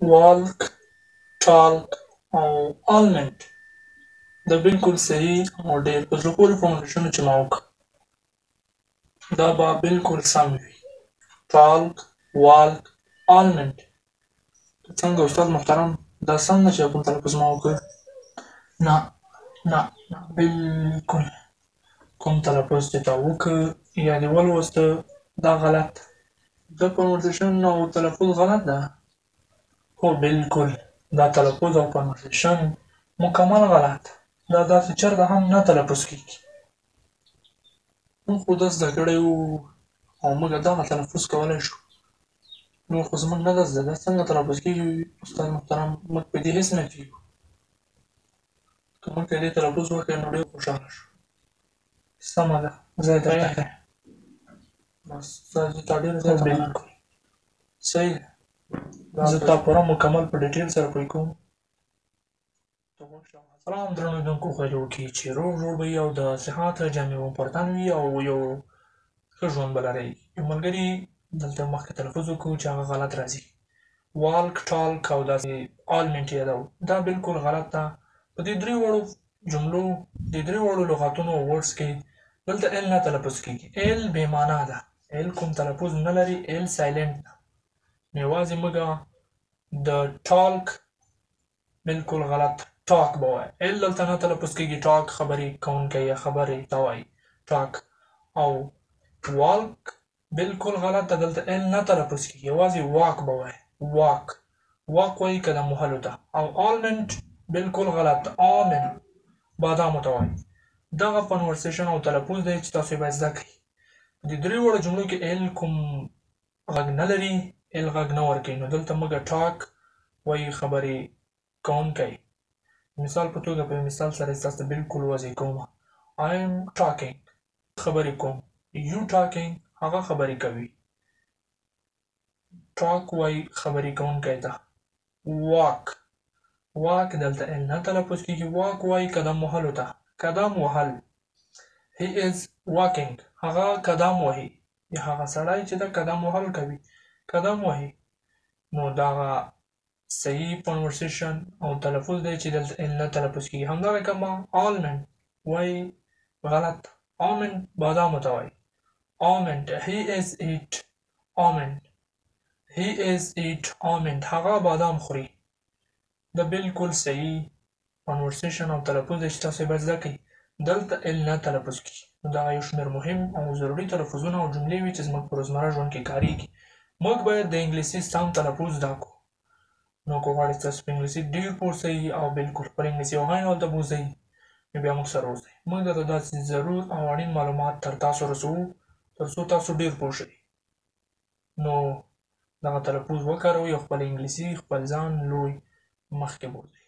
والک، ټالک او آلمنډ دا بالکل صحیح او ډېر په زړه پورې پروننسیشن چې ما وکړ، دا به بالکل سم وي. ټالک، والک، آلمنډ. څنګه استاد محترم، دا سم ده چې کوم تلفظ ما وکړ؟ نه نه نه، بالکل کوم تلفظ چې تا وکړ یا دې ولوسته دا غلط دا پروننسیشن او تلفظ غلط ده. هو بالکل، دا تلفظ او پروننسیشن مکمل غلط دا، داسې چېرته هم نه تلفظ کېږي. موږ خو دا زده کړی وو او موږ دغه تلفظ کولی شو، نور خو زموږ نه ده زده. دا څنګه تلفظ کېږي استاد محترم؟ موږ په دې هېڅ نه پوهېږو. که موږ ته دې تلفظ وکړې نو ډېر خوشحاله شو. سمه ده، زه یې درته ښیم. بس زه تا ډېره زیاته مننه. صحیح ده، زه تا پوره مکمل په ډیټیل سره پوه کوم. سلام درنو لیدونکو، خدای دې وکړي چې روغ جوړ به او د صحت جامې به مو پر تن وي او یو ښه ژوند به لرئ. یو ملګري دلته مخکې تلفظ وکړو چې هغه غلط راځي، والک، ټالک او داسې آلمنټ یادو، دا بالکل غلط ده. په دې درې واړو جملو، دې درې واړو لغاتونو او words کې دلته L نه تلفظ کېږي. L بې معنا ده، L کوم تلفظ نه لري، L silent ده. نو یوازې موږ د talk بالکل غلط، talk به وایي، L دلته نه تلفظ کېږي. talk خبرې کوونکی یا خبرې ته وایي talk. او walk بالکل غلط ده، دلته L نه تلفظ کېږي، یوازې walk به وایي، walk، walk وایي قدم وهلو ته. او almond بالکل غلط، almond بادامو ته وایي. دغه پروننسیشن او تلفظ دی چې تاسو یې باید زده کړئ. په دې درې واړو جملو کې L کوم غږ نه لري، L غږ نه ورکوي، نو دلته موږ talk وایي خبرې کوونکی. مثال په توګه، په مثال سره تاسو ته بالکل واضح کوم. I am talking، خبرې کوم. You talking، هغه خبرې کوي. talk وایي خبرې کوونکی ته. walk، walk دلته L نه تلفظ کېږي، walk وایي قدم وهلو ته، قدم وهل. he is walking، هغه قدم وهي، یا هغه سړی چې د قدم وهل کوي، قدم وهي. نو دغه صحیح پروننسیشن او تلفظ دی چې دلته L نه تلفظ کېږي. همدا رقم almond وایي غلط، almond بادامو ته وایي. almond، he is eat almond، he is eat almond، هغه بادام خوري. دا بالکل صحیح پروننسیشن او تلفظ دی چې تاسو یې باید زده کړئ. دلته L نه تلفظ کېږي. نو دغه یو شمېر مهم او ضروري تلفظونه او جملې وي چې زموږ په روزمره ژوند کې کارېږي. موږ باید د انګلیسي سم تلفظ زده کړو. نو که غواړئ تاسو په انګلیسي ډېر پوه سئ او بالکل خپل انګلیسي او غین ورته بوځئ، نو بیا موږ سره اوسئ. موږ درته داسې ضرور او اړین معلومات تر تاسو رسوو تر څو تاسو ډېر پوه شئ. نو دغه تلفظ وکاروئ او خپل انګلیسي، خپل ځان لوی مخکې بوځئ.